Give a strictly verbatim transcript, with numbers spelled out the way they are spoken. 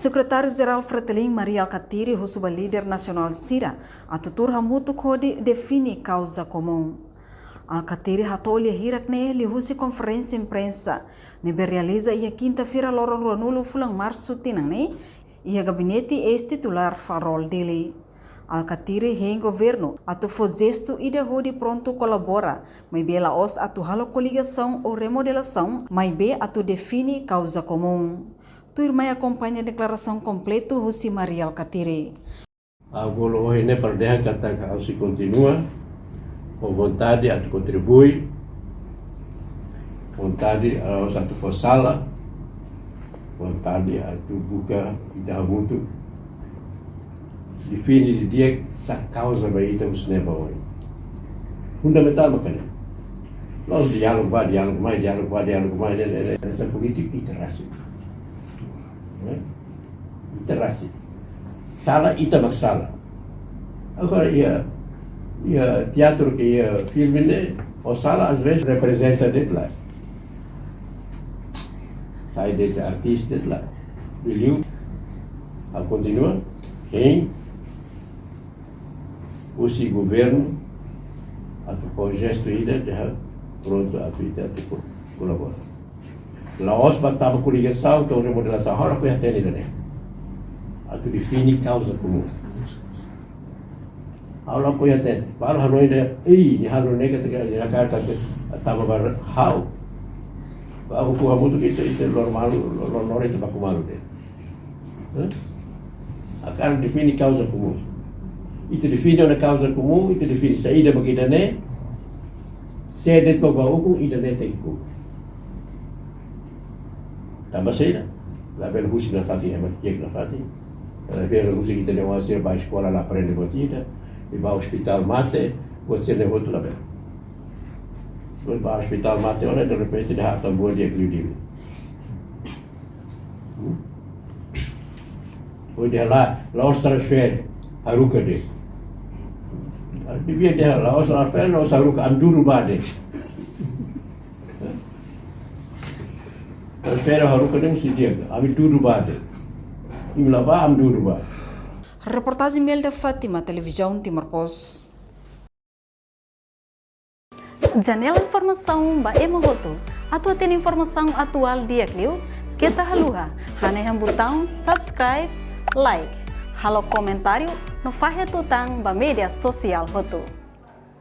Sekretáriu-Jerál Fretilin, Mari Alkatiri, husu ba líder nasionál sira atu tuur hamutuk hodi define kauza komún. Alkatiri hato'o lia hirak ne'e liuhusi konferénsia imprensa ne'ebé realiza iha kinta-feira loron ruanulu fulan Marsu tinan ne'e, iha gabinete eis-titulár Farol Dili. Alkatiri hein governu atu fó jestu ida hodi prontu kolabora, maibé la'ós atu halo koligasaun ou remodelasaun, maibé atu define kauza komún. Tuirmai akompaña deklarasaun kompletu husi Mari Alkatiri. Ha'u bolu ohin ne'e para dehan katak ha'u sei kontinua ho vontade atu kontribui, vontade, eh, atu fó sala, vontade atu buka ita hamutuk define didi'ak sá kauza ba ita husi ne'e ba oin. Fundamentál mak ne'e. La'ós diálogu bá, diálogu mai, diálogu bá, diálogu mai, ne'e, ne'e, ne'e, hanesan polítiku ita rasik. Ne'e? Ita rasik. Sala, ita mak sala. Agora, iha, iha teatru ka iha filme ne'e, ó sala, às vezes, reprezenta de'it lae. Sai de'it artista de'it lae. Beliau, ha'u kontinua, hein husi governu atu fó jestu ida dehan prontu atu ita atu ko-, kolabora. La'ós ba tama koligasaun ka remodelasaun, ha'u lakohi hatene ida-ne'e. Atu define kauza komún. Ha'u lakohi hatene. Balu hanoin dehan, ei, nia halo ne'e katak, nia hakarak katak tama ba ha'u. Ba ukun hamutuk ita, ita loro malu, loro, loro ita baku malu de'it. Hã? Hakarak define kauza komún. Ita define ona kauza komún, ita define saida mak ida-ne'e, sé de'it mak ba ukun, ida-ne'e tenke ko'alia. Tanba saida? Labele husik nafatin, ema kiak nafatin. Labele husik ita-nia oan sira bá eskola la aprende buat ida, i bá ospitál mate, buat sira-ne'e hotu labele. Depois bá ospitál mate, ona derrepente dehan atan buat di'ak liu Dili. Hmm? Hodi dehan lae, la'ós transfere, haruka de'it. Devia dehan la'ós transfere, la'ós haruka, ami dudu bá de'it. Transfere, haruka de'it, sei di'ak, ami dudu bá de'it. Imi la bá, ami dudu bá. Reportajen Melda Fátima, Televizaun Timor Post. Janela informasaun ba ema hotu. Atu hatene informasaun atuál di'ak liu, keta haluha hanehan butaun subscribe, like, halo komentáriu no fahe tutan ba média sosiál hotu.